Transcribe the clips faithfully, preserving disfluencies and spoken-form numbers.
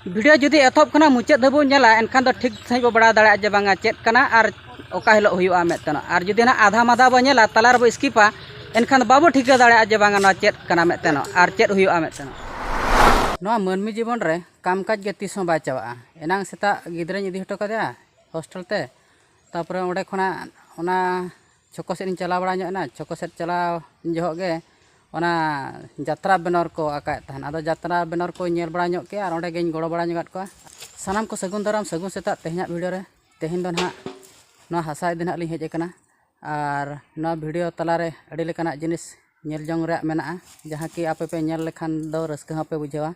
Video ᱡᱩᱫᱤ ᱮᱛᱚᱦᱚᱵ ᱠᱷᱚᱱᱟᱜ ᱢᱩᱪᱟᱹᱫ ᱫᱷᱟᱹᱵᱤᱡ ᱵᱚᱱ ᱧᱮᱞᱟ, ᱮᱱᱠᱷᱟᱱ ᱫᱚ ᱴᱷᱤᱠ ᱥᱟᱺᱦᱤᱡ ᱵᱚ ᱵᱟᱲᱟᱭ ᱫᱟᱲᱮᱭᱟᱜᱼᱟ ᱡᱮ ᱵᱟᱝᱟ ᱪᱮᱫ ᱠᱟᱱᱟ ᱟᱨ ᱚᱠᱟ ᱦᱤᱞᱳᱜ ᱦᱩᱭᱩᱜᱼᱟ ᱢᱮᱱᱛᱮ᱾ ᱟᱨ ᱡᱩᱫᱤ ᱱᱟᱦᱟᱜ ᱟᱫᱷᱟ ᱢᱟᱫᱷᱟ ᱵᱚ ᱧᱮᱞᱟ, ᱛᱟᱞᱟ ᱨᱮᱵᱚ ᱥᱠᱤᱯᱟ, ᱮᱱᱠᱷᱟᱱ ᱫᱚ ᱵᱟᱵᱚ ᱴᱷᱤᱠᱟᱹ ᱫᱟᱲᱮᱭᱟᱜᱼᱟ ᱡᱮ ᱵᱟᱝᱟ ᱱᱚᱣᱟ ᱪᱮᱫ ᱠᱟᱱᱟ ᱢᱮᱱᱛᱮ ᱟᱨ ᱪᱮᱫ ᱦᱩᱭᱩᱜᱼᱟ ᱢᱮᱱᱛᱮ᱾ ᱱᱚᱣᱟ ᱢᱟᱹᱱᱢᱤ ᱡᱤᱵᱚᱱ ᱨᱮ ᱠᱟᱢ ᱠᱟᱡᱽ ᱜᱮ ᱛᱤᱥ ᱦᱚᱸ ᱵᱟᱭ ᱪᱟᱵᱟᱜᱼᱟ᱾ ᱮᱱᱟᱝ ᱥᱮᱛᱟᱜ ᱜᱤᱫᱽᱨᱟᱹᱧ ᱤᱫᱤ ᱦᱚᱴᱚ ᱠᱟᱫᱮᱭᱟ ᱦᱳᱥᱴᱮᱞ ᱛᱮ, ᱛᱟᱨᱯᱚᱨᱮ ᱚᱸᱰᱮ ᱠᱷᱚᱱᱟᱜ ᱚᱱᱟ ᱪᱷᱚᱠᱚ ᱥᱮᱫ ᱤᱧ ᱪᱟᱞᱟᱣ ᱵᱟᱲᱟ ᱧᱚᱜ ᱮᱱᱟ᱾ ᱪᱷᱚᱠᱚ ᱥᱮᱫ ᱪᱟᱞᱟᱣ ᱡᱚᱦᱚᱜ ᱜᱮ ᱚᱱᱟ ᱡᱟᱛᱨᱟ ᱵᱮᱱᱟᱨ ᱠᱚ ᱟᱸᱠᱟᱣᱮᱫ ᱛᱟᱦᱮᱱ᱾ ᱟᱫᱚ ᱡᱟᱛᱨᱟ ᱵᱮᱱᱟᱨ ᱠᱚ ᱧᱮᱞ ᱵᱟᱲᱟ ᱧᱚᱜ ᱠᱮᱜᱼᱟ ᱟᱨ ᱚᱸᱰᱮ ᱜᱤᱧ ᱜᱚᱲᱚ ᱵᱟᱲᱟ ᱧᱚᱜᱟᱫ ᱠᱚᱣᱟ᱾ ᱥᱟᱱᱟᱢ ᱠᱚ ᱥᱟᱹᱜᱩᱱ ᱫᱟᱨᱟᱢ, ᱥᱟᱹᱜᱩᱱ ᱥᱮᱛᱟᱜ᱾ ᱛᱮᱦᱮᱧᱟᱜ ᱵᱷᱤᱰᱤᱭᱳ ᱨᱮ, ᱛᱮᱦᱮᱧ ᱫᱚ ᱱᱟᱦᱟᱜ ᱱᱚᱣᱟ ᱦᱟᱥᱟ ᱤᱫᱤ ᱱᱟᱦᱟᱜ ᱞᱤᱧ ᱦᱮᱡ ᱟᱠᱟᱱᱟ᱾ ᱟᱨ ᱱᱚᱣᱟ ᱵᱷᱤᱰᱤᱭᱳ ᱛᱟᱞᱟᱨᱮ ᱟᱹᱰᱤ ᱞᱮᱠᱟᱱᱟᱜ ᱡᱤᱱᱤᱥ ᱧᱮᱞ ᱡᱚᱝ ᱨᱮᱭᱟᱜ ᱢᱮᱱᱟᱜᱼᱟ, ᱡᱟᱦᱟᱸ ᱠᱤ ᱟᱯᱮ ᱯᱮ ᱧᱮᱞ ᱞᱮᱠᱷᱟᱱ ᱫᱚ ᱨᱟᱹᱥᱠᱟᱹ ᱦᱚᱸᱯᱮ ᱵᱩᱡᱷᱟᱹᱣᱟ᱾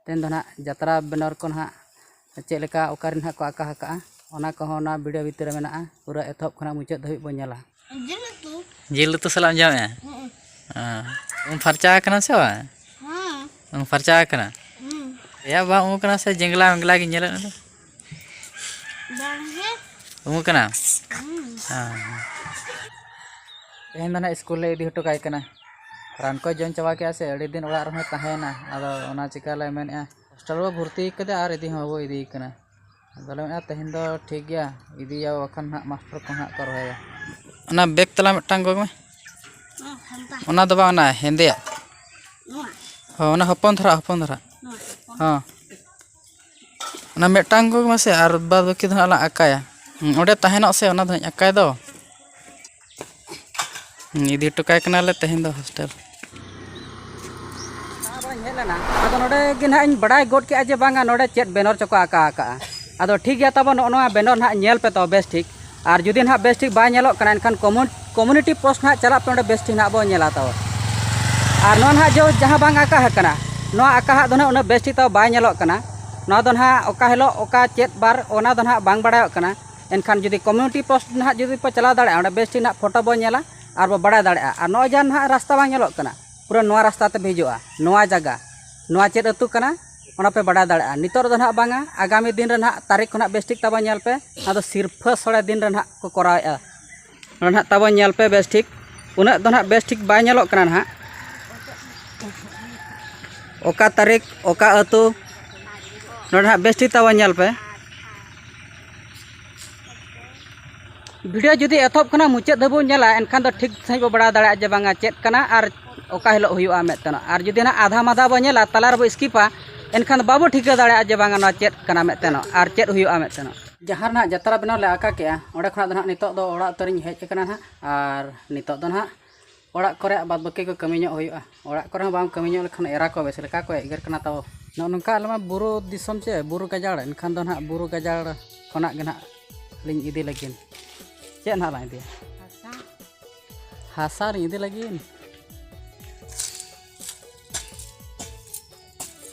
ᱛᱮᱦᱮᱧ ᱫᱚ ᱱᱟᱦᱟᱜ ᱡᱟᱛᱨᱟ ᱵᱮᱱᱟᱨ ᱠᱚ ᱱᱟᱦᱟᱜ ᱪᱮᱫ ᱞᱮᱠᱟ, ᱚᱠᱟᱨᱮ ᱱᱟᱦᱟᱜ ᱠᱚ ᱟᱸᱠᱟ ᱟᱠᱟᱜᱼᱟ, ᱚᱱᱟ ᱠᱚᱦᱚᱸ ᱱᱚᱣᱟ ᱵᱷᱤᱰᱤᱭᱳ ᱵᱷᱤᱛᱤᱨ ᱨᱮ ᱢᱮᱱᱟᱜᱼᱟ᱾ ᱯᱩᱨᱟᱹ ᱮᱛᱚᱦᱚᱵ ᱠᱷᱚᱱᱟᱜ ᱢᱩᱪᱟᱹᱫ ᱫᱷᱟᱹᱵᱤᱡ ᱵᱵᱚᱱ ᱧᱮᱞᱟ᱾ ᱡᱤᱞ ᱩᱛᱩ᱾ ᱡᱤᱞ ᱩᱛᱩ ᱥᱟᱞᱟᱜ ᱮᱢ ᱡᱚᱢᱮᱜᱼᱟ? ᱦᱮᱸ᱾ ᱦᱮᱸ᱾ ᱩᱢ ᱯᱷᱟᱨᱪᱟ ᱟᱠᱟᱱᱟ ᱥᱮ ᱵᱟᱝ? ᱦᱮᱸ᱾ ᱩᱢ ᱯᱷᱟᱨᱪᱟ ᱟᱠᱟᱱᱟ? ᱦᱮᱸ᱾ ᱭᱟ, ᱵᱟᱝ ᱩᱢ ᱠᱟᱱᱟ ᱥᱮ ᱡᱮᱝᱜᱽᱞᱟ ᱢᱮᱝᱜᱽᱞᱟ ᱜᱮ ᱧᱮᱞᱮᱫ ᱢᱮ ᱫᱚ᱾ ᱵᱟᱝ ᱜᱮ᱾ ᱩᱢ ᱠᱟᱱᱟ? ᱦᱮᱸ᱾ ᱦᱮᱸ᱾ ᱛᱮᱦᱮᱧ ᱫᱚ ᱱᱟᱦᱟᱜ ᱥᱠᱩᱞ ᱞᱮ ᱤᱫᱤ ᱦᱚᱴᱚ ᱠᱟᱭ ᱠᱟᱱᱟ᱾ ᱨᱟᱱ ᱠᱚᱭ ᱡᱚᱢ ᱪᱟᱵᱟ ᱠᱮᱜᱼᱟ ᱥᱮ, ᱟᱹᱰᱤ ᱫᱤᱱ ᱚᱲᱟᱜ ᱨᱮᱦᱚᱸᱭ ᱛᱟᱦᱮᱸᱭᱮᱱᱟ᱾ ᱟᱫᱚ ᱚᱱᱟ ᱪᱤᱠᱟᱹ ᱞᱮ ᱢᱮᱱᱮᱫᱼᱟ, ᱦᱳᱥᱴᱮᱞ ᱵᱚ ᱵᱷᱚᱨᱛᱤ ᱠᱟᱫᱮᱭᱟ ᱟᱨ ᱤᱫᱤ ᱦᱚᱸ ᱵᱟᱵᱚ ᱤᱫᱤᱭᱮ ᱠᱟᱱᱟ᱾ ᱟᱫᱚ ᱞᱮ ᱢᱮᱱᱮᱫᱼᱟ, ᱛᱮᱦᱮᱧ ᱫᱚ ᱴᱷᱤᱠ ᱜᱮᱭᱟ, ᱤᱫᱤᱭᱟ, ᱵᱟᱠᱷᱟᱱ ᱦᱟᱸᱜ ᱢᱟᱥᱴᱟᱨ ᱠᱚ ᱦᱟᱸᱜ ᱠᱚ ᱨᱚᱦᱮᱫᱟ᱾ ᱚᱱᱟ ᱵᱮᱜᱽ ᱛᱟᱞᱟ ᱢᱤᱫᱴᱟᱝ ᱜᱚᱜᱽ ᱢᱮ᱾ ᱚᱱᱟ ᱫᱚ ᱵᱟᱝ, ᱚᱱᱟ ᱦᱮᱸᱫᱮᱭᱟᱜ᱾ ᱦᱚᱸ, ᱚᱱᱟ ᱦᱚᱯᱚᱱ ᱫᱷᱟᱨᱟ, ᱦᱚᱯᱚᱱ ᱫᱷᱟᱨᱟ᱾ ᱦᱚᱸ᱾ ᱚᱱᱟ ᱢᱤᱫᱴᱟᱝ ᱠᱚᱜᱮ ᱢᱟᱥᱮ, ᱟᱨ ᱵᱟᱫᱽ ᱵᱟᱹᱠᱤ ᱫᱚ ᱦᱟᱸᱜ ᱞᱟᱝ ᱟᱸᱠᱟᱭᱟ᱾ ᱦᱩᱸ, ᱚᱸᱰᱮ ᱛᱟᱦᱮᱱᱚᱜ ᱥᱮ, ᱚᱱᱟ ᱫᱚ ᱦᱟᱸᱜ ᱟᱸᱠᱟᱭ ᱫᱚ᱾ ᱦᱩᱸ, ᱤᱫᱤ ᱦᱚᱴᱚ ᱠᱟᱭ ᱠᱟᱱᱟᱞᱮ ᱛᱮᱦᱮᱧ ᱫᱚ ᱦᱳᱥᱴᱮᱞ᱾ ᱫᱟᱬᱟ ᱵᱟᱲᱟᱧ ᱦᱮᱡ ᱞᱮᱱᱟ, ᱟᱫᱚ ᱱᱚᱰᱮ ᱜᱮ ᱱᱟᱦᱟᱜ ᱤᱧ ᱵᱟᱲᱟᱭ ᱜᱚᱫ ᱠᱮᱜᱼᱟ ᱡᱮ ᱵᱟᱝᱟ ᱱᱚᱰᱮ ᱪᱮᱫ ᱵᱮᱱᱚᱨ ᱪᱚᱠᱚ ᱟᱸᱠᱟ ᱟᱠᱟᱜᱼᱟ᱾ ᱟᱫᱚ ᱴᱷᱤᱠ ᱜᱮᱭᱟ, ᱛᱟᱵᱚ ᱱᱚᱜᱼᱚ ᱱᱚᱣᱟ ᱵᱮᱱᱚᱨ ᱱᱟᱦᱟᱜ ᱧᱮᱞ ᱯᱮ ᱛᱚ ᱵᱮᱥ ᱴᱷᱤᱠ᱾ ᱟᱨ ᱡᱩᱫᱤ ᱱᱟᱦᱟᱜ ᱵᱮᱥ ᱴᱷᱤᱠ ᱵᱟᱭ ᱧᱮᱞᱚᱜ ᱠᱟᱱᱟ, ᱮᱱᱠᱷᱟᱱ ᱠᱚᱢᱩᱱ-, ᱠᱚᱢᱩᱱᱤᱴᱤ ᱯᱳᱥᱴ ᱱᱟᱦᱟᱜ ᱪᱟᱞᱟᱜ ᱯᱮ, ᱚᱸᱰᱮ ᱵᱮᱥ ᱴᱷᱤᱠ ᱱᱟᱦᱟᱜ ᱵᱚᱱ ᱧᱮᱞᱟ ᱛᱟᱵᱚ᱾ ᱟᱨ ᱱᱚᱣᱟ ᱱᱟᱦᱟᱜ ᱡᱚ ᱡᱟᱦᱟᱸ ᱵᱟᱝ ᱟᱸᱠᱟ ᱟᱠᱟᱱᱟ, ᱱᱚᱣᱟ ᱟᱸᱠᱟ ᱦᱟᱜ ᱫᱚ ᱱᱟᱦᱟᱜ ᱩᱱᱟᱹᱜ ᱵᱮᱥ ᱴᱷᱤᱠ ᱛᱟᱵᱚ ᱵᱟᱭ ᱧᱮᱞᱚᱜ ᱠᱟᱱᱟ᱾ ᱱᱚᱣᱟ ᱫᱚ ᱱᱟᱦᱟᱜ ᱚᱠᱟ ᱦᱤᱞᱳᱜ ᱚᱠᱟ ᱪᱮᱫ ᱵᱟᱨ, ᱚᱱᱟ ᱫᱚ ᱱᱟᱦᱟᱜ ᱵᱟᱝ ᱵᱟᱲᱟᱭᱚᱜ ᱠᱟᱱᱟ᱾ ᱮᱱᱠᱷᱟᱱ ᱡᱩᱫᱤ ᱠᱚᱢᱩᱱᱤᱴᱤ ᱯᱳᱥᱴ ᱱᱟᱦᱟᱜ ᱡᱩᱫᱤ ᱯᱮ ᱪᱟᱞᱟᱣ ᱫᱟᱲᱮᱭᱟᱜᱼᱟ, ᱚᱸᱰᱮ ᱵᱮᱥ ᱴᱷᱤᱠ ᱱᱟᱦᱟᱜ ᱯᱷᱳᱴᱳ ᱵᱚᱱ ᱧᱮᱞᱟ ᱟᱨ ᱵᱚ ᱵᱟᱲᱟᱭ ᱫᱟᱲᱮᱭᱟᱜᱼᱟ᱾ ᱟᱨ ᱱᱚᱜᱼᱚᱭ ᱡᱟᱦᱟᱸ ᱱᱟᱦᱟᱜ ᱨᱟᱥᱛᱟ ᱵᱟᱝ ᱧᱮᱞᱚᱜ ᱠᱟᱱᱟ, ᱯᱩᱨᱟᱹ ᱱᱚᱣᱟ ᱨᱟᱥᱛᱟ ᱛᱮ ᱯᱮ ᱦᱤᱡᱩᱜᱼᱟ, ᱱᱚᱣᱟ ᱡᱟᱭᱜᱟ, ᱱᱚᱣᱟ ᱪᱮᱫ ᱟᱹᱛᱩ ᱠᱟᱱᱟ, ᱚᱱᱟ ᱯᱮ ᱵᱟᱰᱟᱭ ᱫᱟᱲᱮᱭᱟᱜᱼᱟ᱾ ᱱᱤᱛᱚᱜ ᱨᱮᱫᱚ ᱱᱟᱦᱟᱜ ᱵᱟᱝᱟ, ᱟᱜᱟᱢᱤ ᱫᱤᱱ ᱨᱮ ᱱᱟᱦᱟᱜ ᱛᱟᱹᱨᱤᱠᱷ ᱠᱷᱚᱱᱟᱜ ᱵᱮᱥ ᱴᱷᱤᱠ ᱛᱟᱵᱚ ᱧᱮᱞ ᱯᱮ᱾ ᱚᱱᱟ ᱫᱚ ᱥᱤᱨᱯᱷᱟᱹ ᱥᱚᱲᱮ ᱫᱤᱱ ᱨᱮ ᱱᱟᱦᱟᱜ ᱠᱚ ᱠᱚᱨᱟᱣᱮᱫᱼᱟ᱾ ᱱᱚᱰᱮ ᱱᱟᱦᱟᱜ ᱛᱟᱵᱚ ᱧᱮᱞ ᱯᱮ ᱵᱮᱥ ᱴᱷᱤᱠ, ᱩᱱᱟᱹᱜ ᱫᱚ ᱱᱟᱦᱟᱜ ᱵᱮᱥ ᱴᱷᱤᱠ ᱵᱟᱭ ᱧᱮᱞᱚᱜ ᱠᱟᱱᱟ ᱱᱟᱦᱟᱜ, ᱚᱠᱟ ᱛᱟᱹᱨᱤᱠᱷ, ᱚᱠᱟ ᱟᱹᱛᱩ, ᱱᱚᱰᱮ ᱦᱟᱸᱜ ᱵᱮᱥ ᱴᱷᱤᱠ ᱛᱟᱵᱚᱱ ᱧᱮᱞ ᱯᱮ᱾ ᱵᱷᱤᱰᱤᱭᱳ ᱡᱩᱫᱤ ᱮᱛᱚᱦᱚᱵ ᱠᱷᱚᱱᱟᱜ ᱢᱩᱪᱟᱹᱫ ᱫᱷᱟᱹᱵᱤᱡ ᱵᱚᱱ ᱧᱮᱞᱟ, ᱮᱱᱠᱷᱟᱱ ᱫᱚ ᱴᱷᱤᱠ ᱥᱟᱺᱦᱤᱡ ᱵᱚ ᱵᱟᱲᱟᱭ ᱫᱟᱲᱮᱭᱟᱜᱼᱟ ᱡᱮ ᱵᱟᱝᱟ ᱪᱮᱫ ᱠᱟᱱᱟ ᱟᱨ ᱚᱠᱟ ᱦᱤᱞᱳᱜ ᱦᱩᱭᱩᱜᱼᱟ ᱢᱮᱱᱛᱮ᱾ ᱟᱨ ᱡᱩᱫᱤ ᱱᱟᱦᱟᱜ ᱟᱫᱷᱟ ᱢᱟᱫᱷᱟ ᱵᱚ ᱧᱮᱞᱟ, ᱛᱟᱞᱟ ᱨᱮᱵᱚ ᱥᱠᱤᱯᱟ, ᱮᱱᱠᱷᱟᱱ ᱫᱚ ᱵᱟᱵᱚ ᱴᱷᱤᱠᱟᱹ ᱫᱟᱲᱮᱭᱟᱜᱼᱟ ᱡᱮ ᱵᱟᱝᱟ ᱱᱚᱣᱟ ᱪᱮᱫ ᱠᱟᱱᱟ ᱢᱮᱱᱛᱮ ᱟᱨ ᱪᱮᱫ ᱦᱩᱭᱩᱜᱼᱟ ᱢᱮᱱᱛᱮ᱾ ᱡᱟᱦᱟᱸ ᱨᱮᱱᱟᱜ ᱡᱟᱛᱨᱟ ᱵᱮᱱᱟᱣ ᱞᱮ ᱟᱸᱠᱟ ᱠᱮᱜᱼᱟ, ᱚᱸᱰᱮ ᱠᱷᱚᱱᱟᱜ ᱫᱚ ᱱᱟᱦᱟᱜ ᱱᱤᱛᱚᱜ ᱫᱚ ᱚᱲᱟᱜ ᱩᱛᱟᱹᱨᱤᱧ ᱦᱮᱡ ᱟᱠᱟᱱᱟ ᱱᱟᱦᱟᱜ᱾ ᱟᱨ ᱱᱤᱛᱚᱜ ᱫᱚ ᱱᱟᱦᱟᱜ ᱚᱲᱟᱜ ᱠᱚᱨᱮ ᱵᱟᱫ ᱵᱟᱹᱠᱤ ᱠᱚ ᱠᱟᱹᱢᱤ ᱧᱚᱜ ᱦᱩᱭᱩᱜᱼᱟ᱾ ᱚᱲᱟᱜ ᱠᱚᱨᱮ ᱦᱚᱸ ᱵᱟᱢ ᱠᱟᱹᱢᱤ ᱧᱚᱜ ᱞᱮᱠᱷᱟᱱ ᱮᱨᱟ ᱠᱚ ᱵᱮᱥ ᱞᱮᱠᱟ ᱠᱚ ᱮᱜᱮᱨ ᱠᱟᱱᱟ ᱛᱟᱵᱚ᱾ ᱱᱚᱜᱼᱚ ᱱᱚᱝᱠᱟ ᱟᱞᱮ ᱢᱟ ᱵᱩᱨᱩ ᱫᱤᱥᱚᱢ ᱪᱮ ᱵᱩᱨᱩ ᱜᱟᱡᱟᱲ, ᱮᱱᱠᱷᱟᱱ ᱫᱚ ᱱᱟᱦᱟᱜ ᱵᱩᱨᱩ ᱜᱟᱡᱟᱲ ᱠᱷᱚᱱᱟᱜ ᱜᱮ ᱱᱟᱦᱟᱜ ᱞᱤᱧ ᱤᱫᱤ ᱞᱟᱹᱜᱤᱫ᱾ ᱪᱮᱫ ᱱᱟᱦᱟᱜ ᱞᱟᱝ ᱤᱫᱤᱭᱟ? ᱦᱟᱥᱟ᱾ ᱦᱟᱥᱟ ᱞᱤᱧ ᱤᱫᱤ ᱞᱟᱹᱜᱤᱫ᱾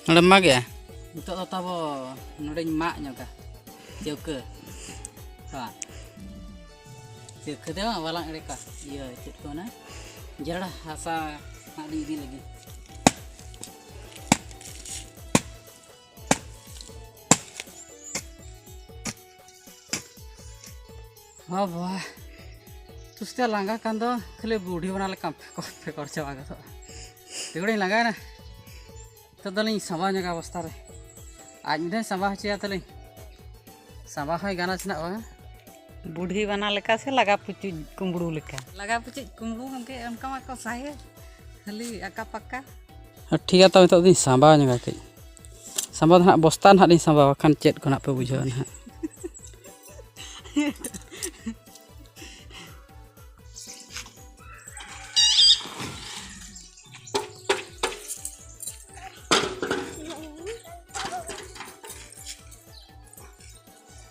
ᱱᱚᱰᱮ ᱢᱟᱜᱮᱜᱼᱟ? ᱱᱤᱛᱚᱜ ᱫᱚ ᱛᱟᱵᱚ ᱱᱚᱰᱮᱧ ᱢᱟᱜ ᱧᱚᱜᱟ ᱪᱟᱹᱣᱠᱟᱹ᱾ ᱦᱮᱸ᱾ ᱪᱟᱹᱣᱠᱟᱹ ᱫᱚ ᱵᱟᱞᱟᱝ ᱮᱲᱮ ᱠᱟᱜ, ᱤᱭᱟᱹ, ᱪᱮᱫ ᱠᱚ ᱢᱮᱱᱟ, ᱡᱮᱨᱮᱲ ᱦᱟᱥᱟ ᱦᱟᱸᱜ ᱞᱤᱧ ᱤᱫᱤ ᱞᱟᱹᱜᱤᱫ᱾ ᱵᱟᱵᱟ, ᱛᱩᱥᱛᱮ ᱞᱟᱸᱜᱟ ᱠᱟᱱ ᱫᱚ ᱠᱷᱟᱹᱞᱤ ᱵᱩᱰᱷᱤ ᱵᱟᱱᱟ ᱞᱮᱠᱟᱢ ᱯᱷᱮᱠᱚᱨ ᱯᱷᱮᱠᱚᱨ ᱪᱟᱵᱟ ᱜᱚᱫᱚᱜᱼᱟ᱾ ᱛᱤᱜᱩᱲᱤᱧ ᱞᱟᱸᱜᱟᱭᱮᱱᱟ᱾ ᱱᱤᱛᱚᱜ ᱫᱚᱞᱤᱧ ᱥᱟᱸᱵᱟᱣ ᱧᱚᱜᱟ ᱵᱚᱥᱛᱟ ᱨᱮ᱾ ᱟᱡ ᱢᱤᱫ ᱫᱷᱟᱣ ᱥᱟᱸᱵᱟᱣ ᱦᱚᱪᱚᱭᱟ ᱛᱟᱞᱤᱧ᱾ ᱥᱟᱸᱵᱟᱣ ᱦᱚᱸᱭ ᱜᱟᱱᱟ ᱥᱮ ᱱᱟᱜ ᱵᱟᱝᱟ? ᱵᱩᱰᱷᱤ ᱵᱟᱱᱟ ᱞᱮᱠᱟ ᱥᱮ ᱞᱟᱜᱟ ᱯᱩᱪᱩᱡ ᱠᱩᱢᱵᱽᱲᱩ ᱞᱮᱠᱟ? ᱞᱟᱜᱟ ᱯᱩᱪᱩᱡ ᱠᱩᱢᱵᱽᱲᱩ ᱜᱚᱢᱠᱮ, ᱚᱱᱠᱟ ᱢᱟ ᱠᱚ ᱥᱟᱦᱮ, ᱠᱷᱟᱹᱞᱤ ᱟᱠᱟ ᱯᱟᱠᱟ᱾ ᱦᱮᱸ, ᱴᱷᱤᱠ ᱜᱮᱭᱟ, ᱛᱚᱵᱮ ᱱᱤᱛᱚᱜ ᱫᱚᱧ ᱥᱟᱸᱵᱟᱣ ᱧᱚᱜᱟ ᱠᱟᱹᱡ᱾ ᱥᱟᱸᱵᱟᱣ ᱫᱚ ᱱᱟᱦᱟᱜ ᱵᱚᱥᱛᱟ ᱱᱟᱦᱟᱜ ᱞᱤᱧ ᱥᱟᱸᱵᱟᱣᱟ, ᱠᱷᱟᱱ ᱪᱮᱫ ᱠᱚ ᱱᱟᱦᱟᱜ ᱯᱮ ᱵᱩᱡᱷᱟᱹᱣᱟ ᱱᱟᱦᱟᱜ᱾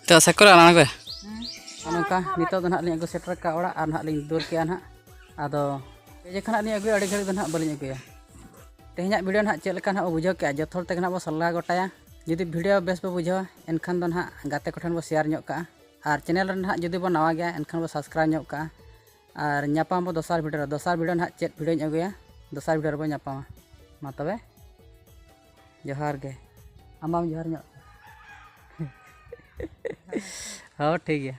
ᱛᱚ, ᱥᱟᱠᱨᱟ ᱟᱲᱟᱝ ᱯᱮ᱾ ᱦᱮᱸ᱾ ᱟᱨ ᱱᱚᱝᱠᱟ ᱱᱤᱛᱚᱜ ᱫᱚ ᱱᱟᱦᱟᱜ ᱞᱤᱧ ᱟᱹᱜᱩ ᱥᱮᱴᱮᱨ ᱠᱟᱜᱼᱟ ᱚᱲᱟᱜ, ᱟᱨ ᱱᱟᱦᱟᱜ ᱞᱤᱧ ᱫᱩᱣᱟᱹᱨ ᱠᱮᱜᱼᱟ ᱱᱟᱦᱟᱜ᱾ ᱟᱫᱚ ᱡᱮ ᱡᱚᱠᱷᱚᱱ ᱱᱟᱦᱟᱜ ᱞᱤᱧ ᱟᱹᱜᱩᱭᱟ, ᱟᱹᱰᱤ ᱜᱷᱟᱹᱲᱤᱡ ᱫᱚ ᱱᱟᱦᱟᱜ ᱵᱟᱹᱞᱤᱧ ᱟᱹᱜᱩᱭᱟ᱾ ᱛᱮᱦᱮᱧᱟᱜ ᱵᱷᱤᱰᱤᱭᱳ ᱱᱟᱦᱟᱜ ᱪᱮᱫ ᱞᱮᱠᱟ ᱱᱟᱦᱟᱜ ᱵᱚ ᱥᱟᱞᱜᱟ ᱜᱚᱴᱟᱭᱟ᱾ ᱡᱩᱫᱤ ᱵᱷᱤᱰᱤᱭᱳ ᱵᱮᱥ ᱯᱮ ᱵᱩᱡᱷᱟᱹᱣᱟ, ᱮᱱᱠᱷᱟᱱ ᱫᱚ ᱱᱟᱦᱟᱜ ᱜᱟᱛᱮ ᱠᱚᱴᱷᱮᱱ ᱵᱚ ᱥᱮᱭᱟᱨ ᱧᱚᱜ ᱠᱟᱜᱼᱟ᱾ ᱟᱨ ᱪᱮᱱᱮᱞ ᱨᱮ ᱱᱟᱦᱟᱜ ᱡᱩᱫᱤ ᱵᱚ ᱱᱟᱣᱟ ᱜᱮᱭᱟ, ᱮᱱᱠᱷᱟᱱ ᱵᱚ ᱥᱟᱵᱥᱠᱨᱟᱭᱤᱵᱽ ᱧᱚᱜ ᱠᱟᱜᱼᱟ᱾ ᱟᱨ ᱧᱟᱯᱟᱢ ᱵᱚ ᱫᱚᱥᱟᱨ ᱵᱷᱤᱰᱤᱭᱳ ᱨᱮ᱾ ᱫᱚᱥᱟᱨ ᱵᱷᱤᱰᱤᱭᱳ ᱱᱟᱦᱟᱜ ᱪᱮᱫ ᱵᱷᱤᱰᱤᱭᱳᱧ ᱟᱹᱜᱩᱭᱟ, ᱫᱚᱥᱟᱨ ᱵᱷᱤᱰᱤᱭᱳ ᱨᱮᱵᱚ ᱧᱟᱯᱟᱢᱟ᱾ ᱢᱟ ᱛᱚᱵᱮ, ᱡᱚᱦᱟᱨ ᱜᱮ᱾ ᱟᱢ ᱵᱟᱢ ᱡᱚᱦᱟᱨ ᱧᱚᱜ? ᱦᱚᱸ, ᱴᱷᱤᱠ ᱜᱮᱭᱟ᱾